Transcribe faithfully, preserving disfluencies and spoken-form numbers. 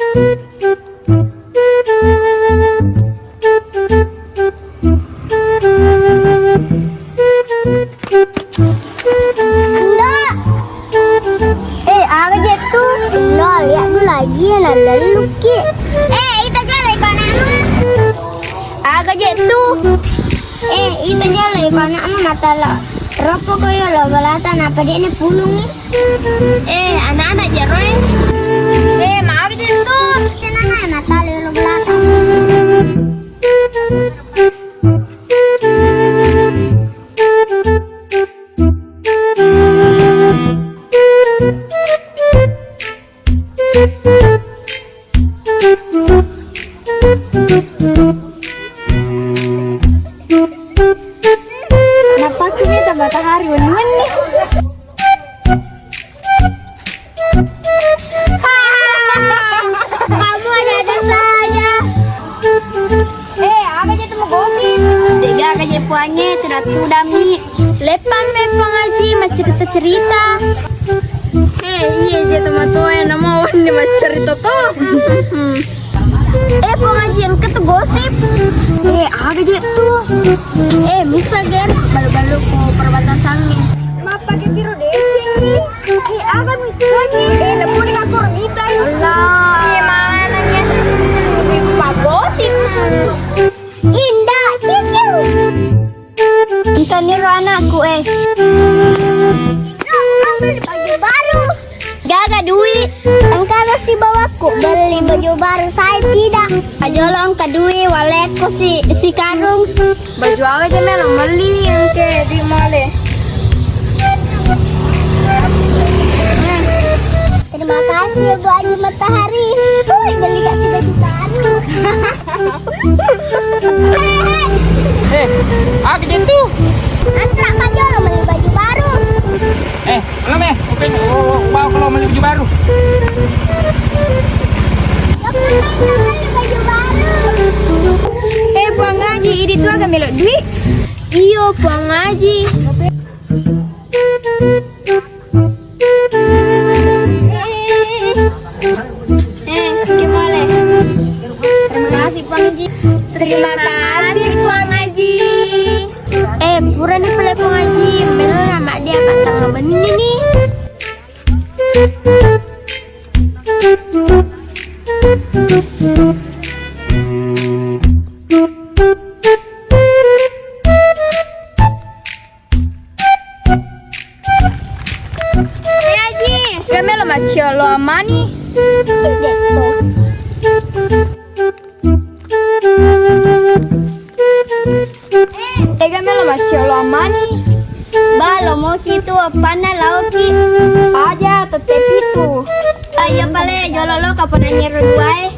Nda. Eh, aga je tu? Nda, lihat dulu lagi ya, nanda lukki. Eh, ita jalan iko anakmu. Aga je tu? Eh, ita jalan iko anakmu, matala. Ropo koyo lo balata, napa dia ni pulungi? Eh, anak-anak jero, eh. Eh, maaf je tu. Tenang aja, matala lo balata. Napakku ni matahari wenni-wenni. Kamu ada-ada saja. Eh, aga je tu magosip? De'gaga je puangnge, tudang-tudammi. Leppang me Puang Aji maccerita-cerita. Eh, iya je tomatoa e, namo wenni maccerita to. Eh, Puang Aji, engka tu gosip. Eh, aga je tu? Eh, misa ger, balu-balu ko perbatasangnge. Mappake tiro decengngi. Eh, aga misa ni? Eh, napuni ka koro mita. Allah. Iya, mana nya? Pagosip. Indah, kikiu. Engka niro anakku, eh. Beli baju baru. Gaga dui. Engka lo sibawakku beli baju baru, saya tidak. Ajolo engka dui, walekko si, si karung. Baju aga je melo melli engke di male. Terima kasih ya Bu Aji Matahari. Wih, beli kasih baju baru. Eh, aga je tu? Antra majolo beli baju baru. Eh, mana me? Oke, oh, oh, bawa kalau beli baju baru. Baju baru. Eh, Puang Aji, idi tu aga melo dui? Iyo, Puang Aji. Eh, gimana? Terima kasih, Puang Aji. Terima kasih, Puang Aji. Eh, purani pale Puang Aji, melo nama dia patang benih ni. Eh, Aji, kami lo macio lo amani. Tega melo macio lo amani. Ba, lo moci tu appanna laoki. Aja, tette pitu. Ayo pale, jolo lo kaponanyero duae.